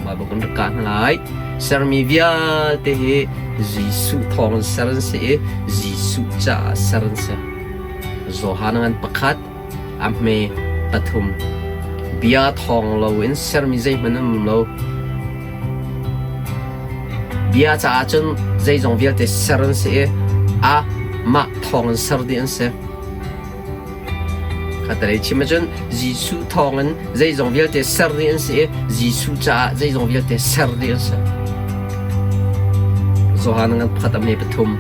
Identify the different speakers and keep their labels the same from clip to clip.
Speaker 1: Bible kan rak kah hna lai. Sermi vialte hi Jesuh thawng in ser an si i Jesuh caah ser an si. Johan ngan pakhat a hme pathum. Bia thawng loin sermi zeihmanh an um lo. Bia caah cun zeizong vialte ser an si i a mah thawng in ser dih an si. Khatalei chim ahcun Jesuh thawngin zeizong vialte ser dih an si i Jesuh caah zeizong vialte ser dih an si. Johan ngan pakhat a me pathum.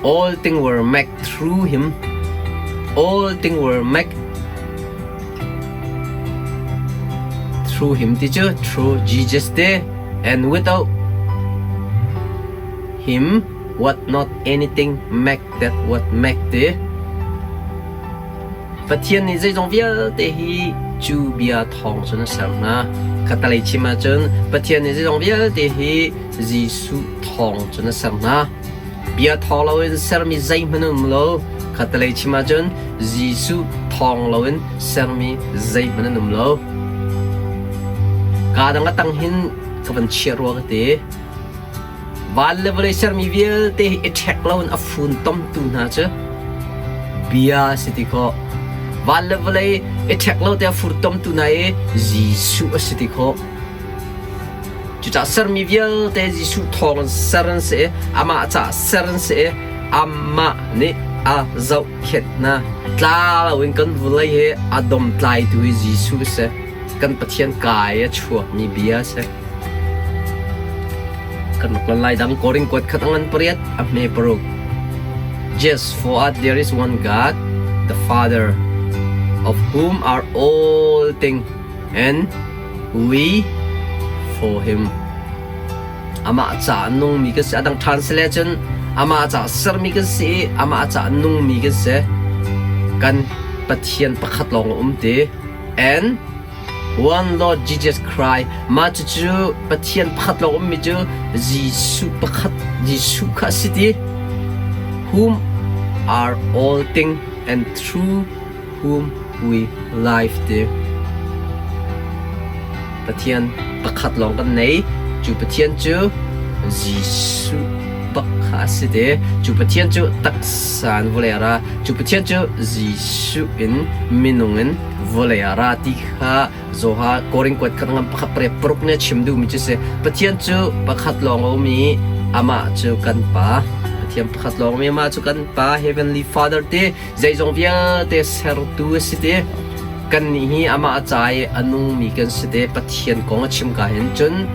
Speaker 1: All things were made through him. All things were made through him ti cu through Jesus te and without him what not anything make that what make ti. Pathian nih zeizong vialte hi cu bia thawng cun a ser hna. Khatalei chim ahcun Pathian nih zeizong vialte hi Jesuh thawng cun a ser hna. Bia thawng loin sermi zeihmanh um lo. Khatalei chim ahcun Jesuh thawng loin sermi zeihmanh an um lo. Kaa dang a tang hin ka van chiah rua ka ti. Van le vawlei sermi vialte hi i ṭhek loin a funtomtu hna cu bia a si ti khawh. Van le vawlei i ṭhek lo te a funtomtu hna i Jesuh a si ti khawh. Cucaah sermi vialte Jesuh thawng in ser an si i amah caah ser an si i amah nih a zohkhenh hna. Tla loin kan vawlei hi a domtlaitu hi Jesuh a si. Kan Pathian kai a chuakmi bia a si. Kan rak lan lai dang Korin kuat khat ang an pariat a hme paruk. Just for us there is one God, the Father, of whom are all things, and we for him. Amah ca nungmi kan si. Adang ṭhan sile cun amah ca sermi kan si i amah ca nungmi kan si. Kan Pathian pakhat lawng a um ti. And One Lord Jesus Christ. Mah cucu Pathian pakhat lawng ummi cu Jesuh pakhat Jesuh kha a si ti. Whom are all things and through whom we live ti. Pathian pakhat lawng kan nei. Cu Pathian cu Jesuh bak kha a si ti. Cu Pathian cu taksa in vawlei a ra. Cu Pathian cu Jesuh in minung in vawlei ah ra ti kha Zoha Korin kuat khat ngam pakhat pariat paruk nih a chim duhmi cu si. Pathian cu pakhat lawng a um i amah cu kan Pa. Pathian pakhat lawng um i amah cu kan Pa Heavenly Father ti zeizong vialte sertu a si ti. Kannih hi amah a ca i a nungmi kan si te. Pathian kong a chim ka hin cun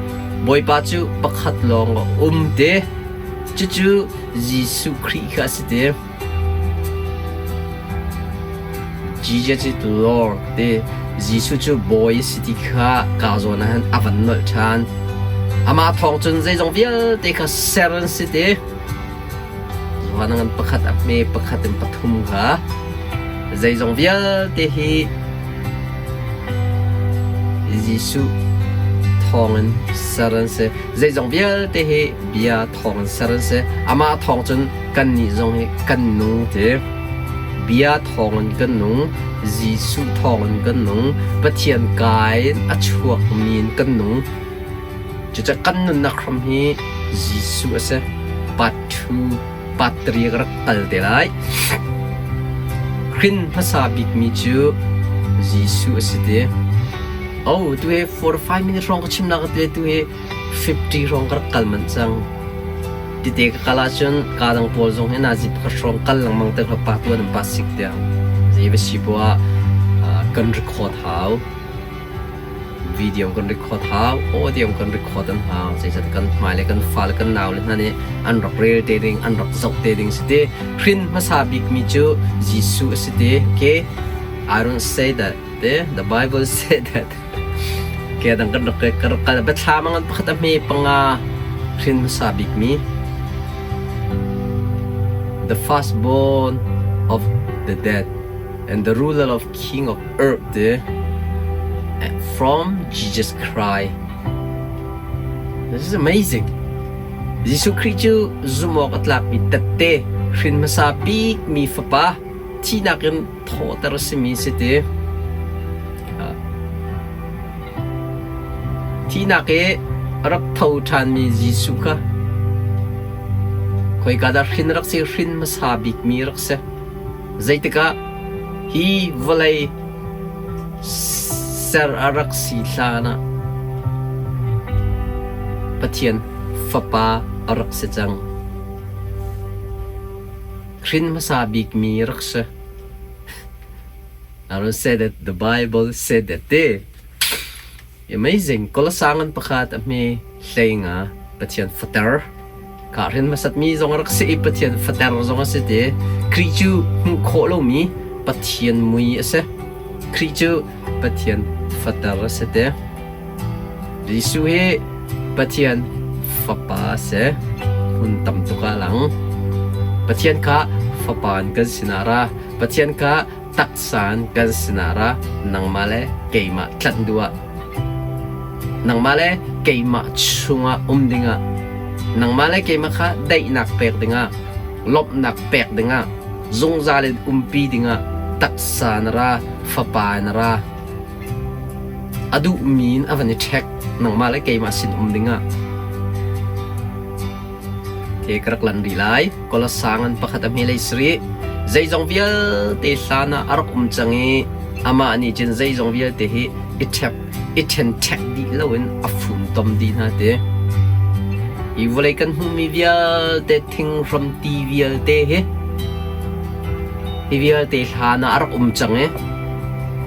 Speaker 1: Bawipa cu pakhat lawng a um te. Cucu Jesuh Khrih kha a si te. Jesus is Lord ti Jesuh cu Bawi a si ti kha kaa zawn ah hin a van nolh ṭhan. Amah thawng cun zeizong vialte kha ser an si ti. Johan ngan pakhat a hme pakhat in pathum kha zeizong vialte hi Jesuh thawngin ser an si. Zeizong vialte hi bia thawngin ser an si. Amah thawng cun kannih zong hi kan nung ti. Bia thawngin kan nung, Jesuh thawngin kan nung, Pathian kai in a chuakmi in kan nung. Cucaah kan nunnak hram hi Jesuh a si. Part 2, part 3 ka rak kal te lai. Hrin hmasa bikmi cu Jesuh a si ti. Oh, tu hi 45 minutes hrawng ka chimnak ka ti tu hi 50 hrawng ka rak kal manh cang. Tite ka kal ahcun kaa dang pawl zong hi nazi pakhat hrawng kal lengmang te kha pa tuan in pa sik tiang zei va si poah ah kan record hau. Video kan record hau, audio kan record an hau. Zeicahtiah kan hmai le kan fa le kan nau le hna nih an rak rel te ding, an rak zoh te ding si ti. Hrin hmasa bikmi cu Jesuh a si ti. Okay? I don't say that. The Bible say that. Kedang kan rak ka rak kal biathlam ngan pakhat a hme panga hrin hmasa bikmi the firstborn of the dead and the ruler of king of earth te from Jesus Christ. This is amazing. Jesuh Khrih cu zumh awk a tlakmi tette hrin hmasa bikmi fapa thihnak in thawhter a simi si ti. Thihnak i a rak tho ṭhanmi Jesuh kha khoika dah hrin a rak si? Hrin hmasa bikmi a rak si. Zeitikah hi vawlei ser a rak si hlan ah Pathian Fapa a rak si cang. Hrin hmasa bikmi a rak si. I don't say that the Bible said that ti. Amazing. Kolosang an pakhat a hme hlei nga Pathian fater. Ka hrin hmasat mi zong a rak si i Pathian fater zong a si ti. Khrih cu hmuh khawh lomi Pathian mui a si. Khrih cu Pathian fater a si ti. Jesuh hi Pathian Fapa a si. Hmun tam tuk ah lang. Pathian kha Fapa in kan sinah ra. Pathian kha taksa in kan sinah ra. Nangmah le keimah tlanh duh ah. Nangmah le keimah chungah um dingah. Nangmah le keimah kha daihnak pek dingah, lawmhnak pek dingah, zungzal in umpi dingah taksa na ra, Fapa na ra. A duhmi in a van i ṭhek nangmah le keimah sin um dingah. Ke ka rak lan rih lai. Kolosang an pakhat a hmelei sarih. Zeizong vialte hlan ah a rak um cang i amah nih cun zeizong vialte hi i ṭhek i ṭhenṭhek dih loin a fumtom dih hna ti. Hi vawlei kan hmuhmi vialte thinghram ti vialte hi hi vialte hlan ah a rak um cang i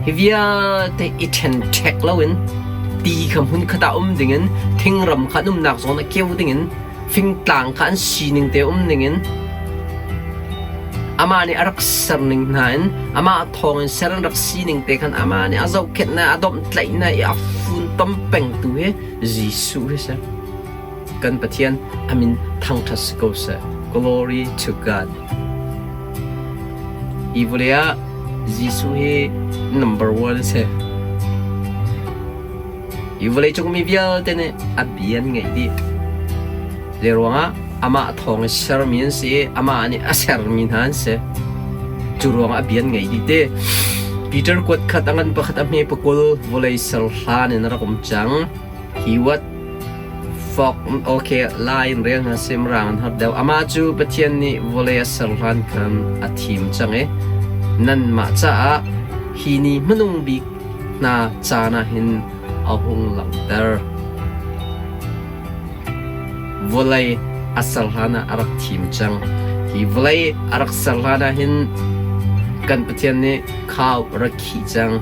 Speaker 1: Hi vialte i ṭhenṭhek loin ti kha hmunkhat ah um dingin thingram kha an umnak zawn ah keu dingin fingtlang kha an sining te um dingin amah nih a rak serning hna in amah thawngin ser an rak sining te khan amah nih a zohkhenh na a domhtlaih na i a funtom pengtu hi Jesuh hi si. Kan Pathian a min thangṭhat si ko seh. Glory to God. Hi vawlei ah Jesuh hi number one a si. Hi vawleicung mi vialte nih a bia an ngaih dih. Zei ruangah amah thawng in sermi an si i amah nih a sermi hna an si. Cu ruangah a bia an ngaih dih ti. Peter kuat khat a ngan pakhat a hme pakul vawlei ser hlan in a rak um cang. He what Fok okay lai in rel hna sim rang an har deuh. Amah cu Pathian nih vawlei a ser hlan khan a thim cang i nanmah caah hi ni hmanung bik hna caan ah hin a hung langhter. Vawlei a ser hlan ah a rak thim cang. Hi vawlei a rak ser hlan ah hin kan Pathian nih khau a rak khih cang.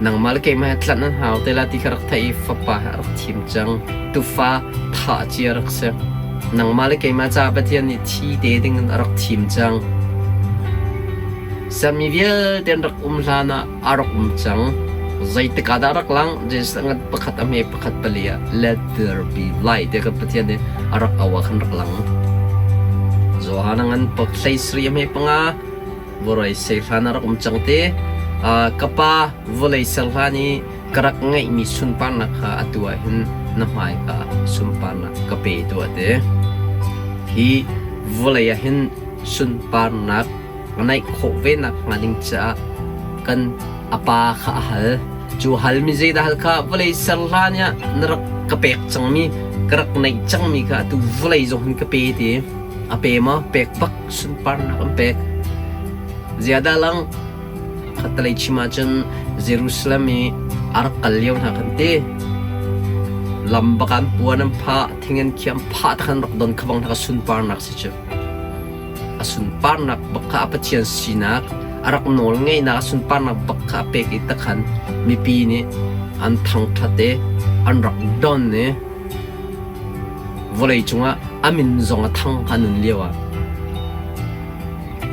Speaker 1: Nangmah le keimah he tlanh an hau te la ti kha rak theih i fapa he a rak thim cang. Tufa thah cia rak si. Nangmah le keimah caah Pathian nih thi te ding in a rak thim cang. Sermi vialte an rak um hlan ah a rak um cang. Zeitik ah dah rak lang? Jesus ngat pakhat a hme pakhat pali ah let there be light ti kan Pathian nih a rak au ah khan rak lang. Johan a ngan pak hlei sri a hme panga Vawlei ser hlan a rak um cang te. Ka pa vawlei ser hlan i ka rak ngeihmi sunparnak kha atu ah hin na hmaika sunparnak ka pe tuah te. Hi vawlei ah hin sunparnak neih khawh ve nak hnga ding caah kan a pa kha a hal. Cu halmi zeidah hal kha vawlei ser hlan ah na rak ka pek cangmi ka rak neih cangmi kha atu vawlei zong hin ka pe ti. A pe maw? Pek bak sunparnak an pek. Ziada lang khattalei chim ahcun Jerusalem i a rak kal lio hna kan ti. Lam bak an puan an phah, thing an khiam phah ta khan rak don kha bang hna sunparnak si cu. A sunparnak bak kha a Pathian sinak, a rak nawl ngeihnak a sunparnak bak kha a pek i takhan mipi nih an thangṭhat i an rak don i Vawlei cungah a min zong a thang a nun lioah.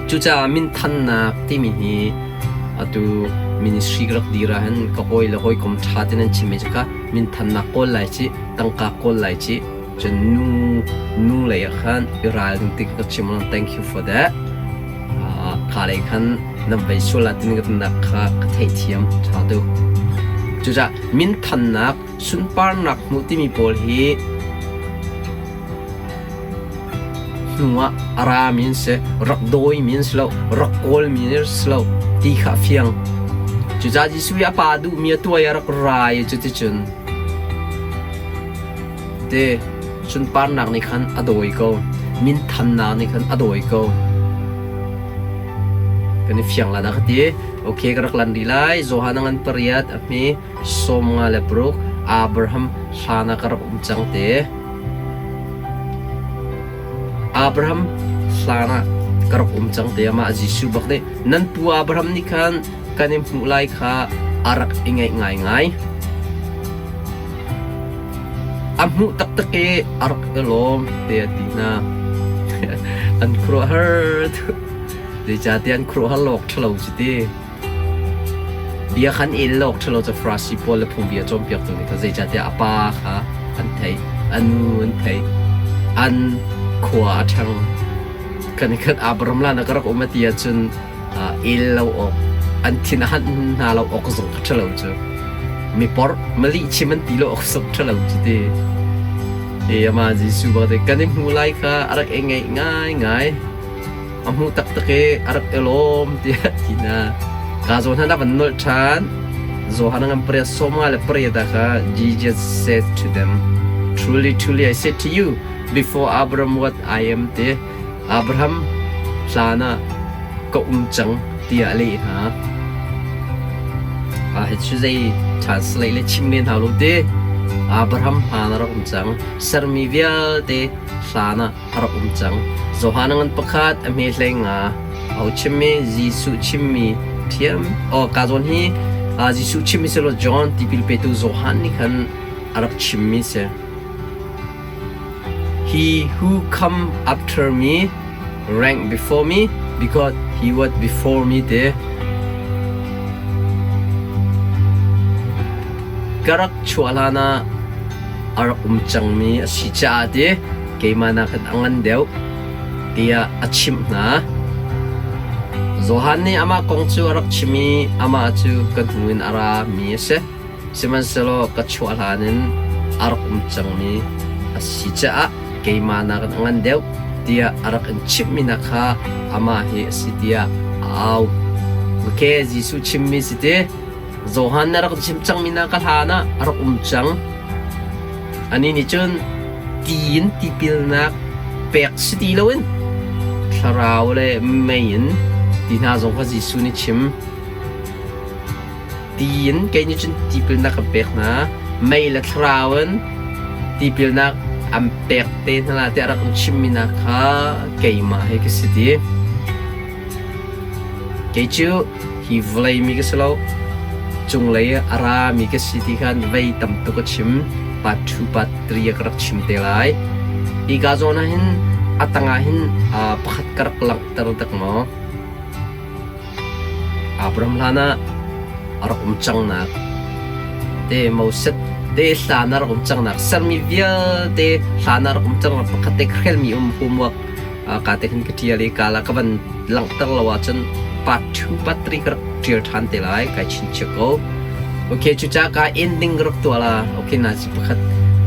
Speaker 1: Cucaah minthannak timi hi atu ministry ka rak dir ahhin ka hawi le hawikom ṭha te nan chimmi cu ka minthannak kawl lai cih, tangka kawl lai cih, cun nu nu lei ah khan i ralring ti ka chim lang. Thank you for that. Kha lei khan nan vei sual la timi ka kha ka theihthiam ṭha tuk. Cucaah minthannak Sunparnak hmuh timi pawl hi hnu ah a rami an si, rak dawimi an si lo, rak kawlmi an si lo ti kha a fiang. Cucaah Jesuh i a pa duhmi a tuah i a rak ra i cuticun. Te sunparnak nih khan a dawi ko. Minthannak nih khan a dawi ko. Kan i fiang la dah ka ti. Okay, ka rak lan rih lai. Johan a ngan pariat a hme 56 Abraham hlan ah ka rak um cang te. Abraham hlan ah ka rak um cang te amah Jesuh bak nih nan pu Abraham nih khan kan in hmuh lai kha a rak i ngaih ngaingai. A hmuh taktak i a rak i lawm tiah a ti hna. An khuaruahhar tuk. Zeicahtiah an khuaruahhar lo awk ṭhalo cu ti. Bia kha an el lo awk ṭhalo cu Farasi pawl le phungbia cawnpiaktu nih khan zeicahtiah a pa kha an theih, a nu an theih, an khua a ṭhang. Kan i khat Abraham lan ah ka rak um a ti ahcun el lo awk an thin a hanh hna lo awk zong kha ṭhalo cu mi porh malih chim an ti lo awk zong ṭhalo cu ti e ama Jesuh bak te kan i hmu lai kha a rak i ngeih ngai ngai a hmu taktak i a rak i lawm tiah ti na ka zawn hna van nolh ṭhan Johan ngan pariat sawmnga le pariat ah kha Jesus said to them truly truly I say to you before Abraham what I am te Abraham hlan ah ka um cang tiah a leh hna. Hi cu zei translate le chim men hau lo ti. Abraham hlan a rak um cang. Sermi vialte hlan ah a rak um cang. Johan ngan pakhat a hme hlei nga. Ho chimmi Jesuh chimmi thiam. Oh ka zawn hi Jesuh chimmi si lo John tipil petu Johan nih khan a rak chimmi si. He who come after me rank before me because he was before me te. Ka rak chuah hlan ah a rak um cangmi a si caah ti keimah nakin a ngan deuh tiah a chimh hna. Johan nih amah kong cu a rak chim i amah cu ka hnu in a rami a si. Sihmanhsehlaw ka chuah hlan in a rak um cangmi a si caah keimah nakin a ngan deuh tiah a rak in chimhmi hna kha amah hi a si tiah a au. Okay, Jesuh chimmi si ti. Johan nih a rak chim cangmi hna ka hlan ah a rak um cang. Anih nih cun ti in tipilnak pek si ti loin thlarau le mei in ti hna zong kha Jesuh nih chim. Ti in kei nih cun tipilnak kan pek hna. Mei le thlarau in tipilnak an pek te hna lai tiah rak in chimmi hna kha keimah hi ka si ti. Kei cu hi vawlei mi ka si lo. Cunglei a rami ka si ti khan vei tam tuk a chim. Part 2, part 3 ah ka rak chim te lai. Hi ka zawn ah hin a tangah hin pakhat ka rak langhter dak maw? Abraham hlan ah a rak um cangnak te Moses te hlan ah rak um cangnak sermi vialte hlan ah rak um cangnak pakhat te khrelmi um homework ka te khin ka ṭial i kala ka van langhter lo ahcun part 2 part 3 ka rak ṭial ṭhan te lai kai chinchiah ko. Okay, cucaah ka ending ka rak tuah la. Okay, na si pakhat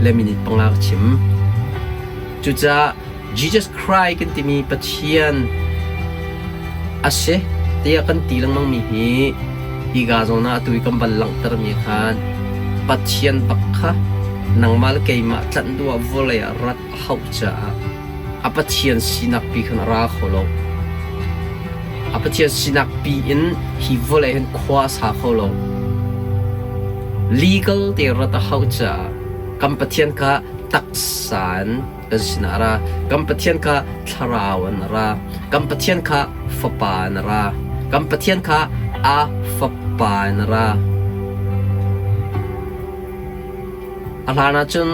Speaker 1: le minute panga ka chim. Cucaah Jesus Christ kan timi Pathian a si tiah kan ti lengmangmi hi hika zawn ah atu i kan van langhtermi khan Pathian bak kha nangmah le keimah tlanh duh ah vawlei ah rat a hauh caah a Pathian sinak pi khan a ra kho lo. A Pathian sinak pi in hi vawlei hin khua a sa kho lo. Legal te rat a hauh caah kan Pathian kha taksa in kan sinah a ra. Kan Pathian kha thlarau in a ra. Kan Pathian kha fapa in a ra. Kan Pathian kha a fapa in a ra. A hlan ahcun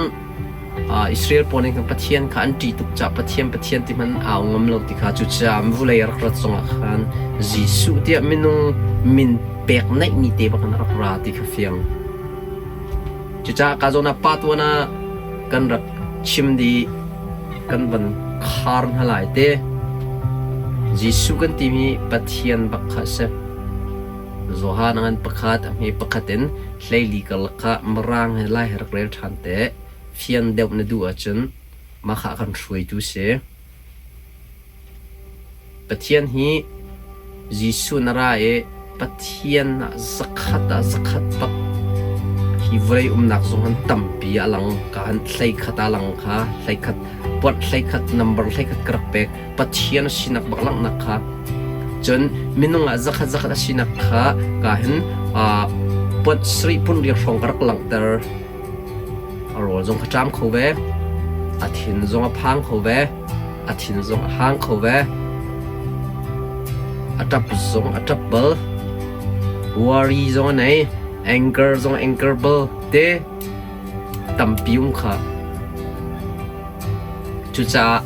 Speaker 1: Israel pawl nih khan Pathian kha an ṭih tuk caah Pathian Pathian ti hmanh au ngam lo ti kha cucaah vulei a rak rat zongah khan Jesuh tiah minung min pek naihmi te bak in a rak ra ti kha fiang. Cucaah ka zawn ah pa tuan ah kan rak chim dih kan van khar hna lai te. Jesuh kan timi Pathian bak kha a si. Johan ngan pakhat a hme pakhat in hleili karlak kha Mirang he Lai he rak rel ṭhan te. Fian deuh na duh ahcun mah kha kan hruaitu si. Pathian hi Jesuh na ra i Pathian ah zakhat ah zakhat bak. Hi vawlei umnak zong han tampi a lang ka han 11 a lang kha 11 puanh 11 number 11 ka rak pek. Pathian a sinak bak langhnak kha cun minung ah zakhat zakhat a sinak kha ka hin puanh sarih pun riang hrawng ka rak langhter. A rawl zong kha ṭam kho ve, a thin zong a phang kho ve, a thin zong a hang kho ve, a ṭap zong a ṭap bal, worry zong a nei, anger zong a anger bal te tampi um kha. Cucaah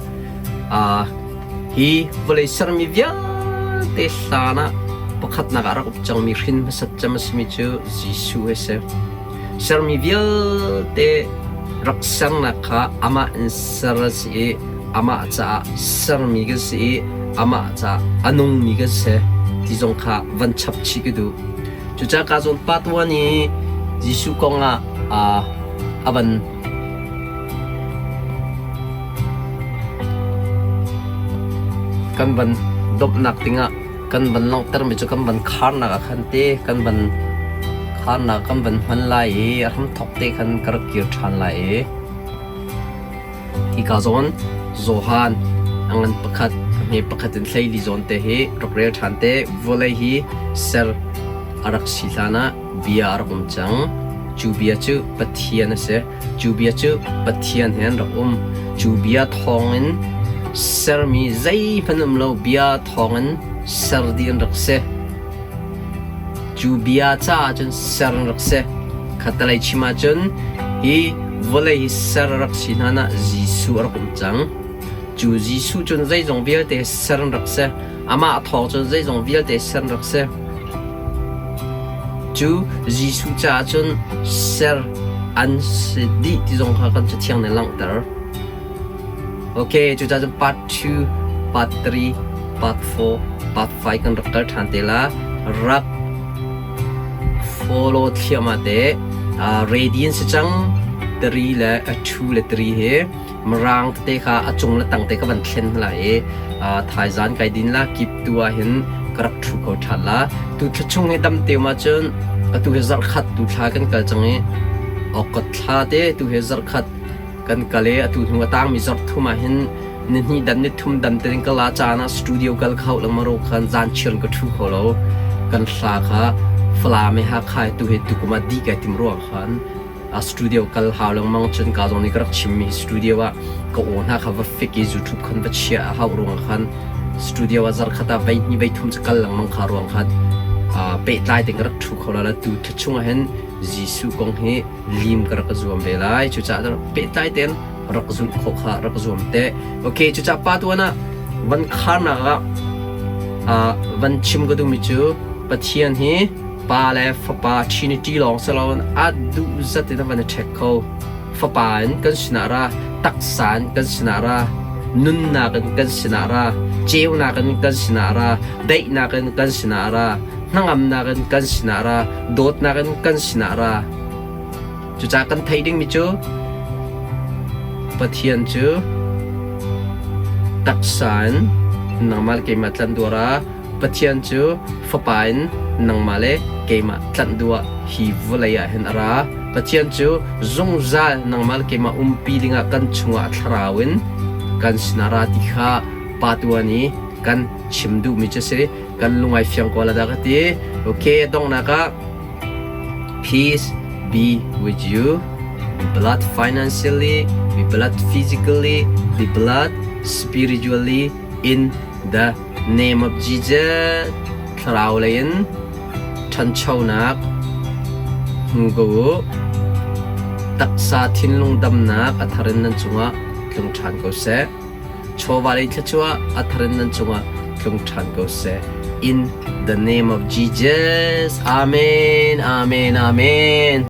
Speaker 1: hi vawlei sermi vialte hlan ah pakhatnak ah rak um cangmi hrin hmasat cem a simi cu Jesuh a si. Sermi vialte rak sernak kha amah in ser a si i amah caah sermi kan si i amah caah a nungmi kan si ti zong kha van chap chih ka duh. Cucaah ka zawn part 1 i Jesuh kong ah a van Kan van domhnak dingah kan van langhtermi cu kan van kharnak ah khan te kan van kharnak kan van hman lai i a hramthawk te khan ka rak kir ṭhan lai i hika zawn Johan a ngan pakhat a hme pakhat in 14 zawn te hi rak rel ṭhan te. Vawlei hi ser a rak si hlan ah bia a rak um cang. Cu bia cu Pathian a si. Cu bia cu Pathian he an rak um. Cu bia thawngin sermi zeihmanh um lo bia thawngin ser dih an rak si. Cu bia caah cun ser an rak si. Khattelei chim ahcun hi vawlei hi ser a rak si hlan ah Jesuh a rak um cang. Cu Jesuh cun zeizong vialte ser an rak si. Amah thawng cun zeizong vialte ser an rak si. Cu Jesuh caah cun ser an si dih ti zong kha kan Cathiang nih a langhter. Okay, cucaah cun part 2, part 3, part 4, part 5 kan rak kal ṭhan te la. Rak follow thliahmah te. Ready an si cang. 3 le 2 le 3 hi. Mirang tete kha a cung le tang te ka van thlen hna lai i thaizan kai din la kip tu ah hin ka rak ṭhu kho ṭhan la. Tu thla chung hi dam te um ahcun atu hi zarhkhat tu thla kan kal cang i August thla te tu hi zarhkhat kan kal i atu hnu a tangmi zarh thum ah hin ni hnih dan ni thum dan tein ka la caan ah studio kal kho lengmang ro khan zan chiar ka ṭhu kho lo. Kan hla kha Falam i Hakha tu hi tukum ah dih kai tim ruang khan a studio kal hau lengmang cun ka zong nih ka rak chimmi studio ah ka aw hna kha va fik i YouTube khan va chia a hauh ruang khan studio ah zarkhat ah vei hnih vei thum cu kal lengmang kha ruang khan pehtlai te ka rak ṭhu kho la tu thla chung ah hin Jesuh kong hi lim ka rak zuam ve lai. Cucaah pehtlai tein rak zulh khawh kha rak zuam te. Okay, cucaah pa tuan ah van kharnak ah van chim ka duhmi cu Pathian hi Pa le Fapa Trinity lawng si loin a duh zat in a van i ṭhek kho. Fapa in kan sinah ra, taksa in kan sinah ra, nunnak in kan sinah ra, ceunak in kan sinah ra, daihnak in kan sinah ra, hnangamnak in kan sinah ra, dawtnak in kan sinah ra. Cucaah kan theih dingmi cu Pathian cu taksa in nangmah le keimah tlanh duh ra, Pathian cu Fapa in nangmah le keimah tlanh duh ah hi vawlei ah hin a ra. Pathian cu zungzal nangmah le keimah umpi dingah kan chungah a thlarau in kan sinah ra ti kha Pa tuan i kan chim duhmi cu a si. Kan lung ai fiang ko la dah ka ti. Okay, donghnak ah Peace be with you. Be blessed financially, be blessed physically, be blessed spiritually in the name of Jesus. Thlarau lei in ṭhanchonak hmu ko u. Taksa thinlung damnak a thar in nan cungah tlung ṭhan ko seh. Chawva lei thluachuah a thar in nan cungah tlung ṭhan ko seh. In the name of Jesus. Amen. Amen. Amen.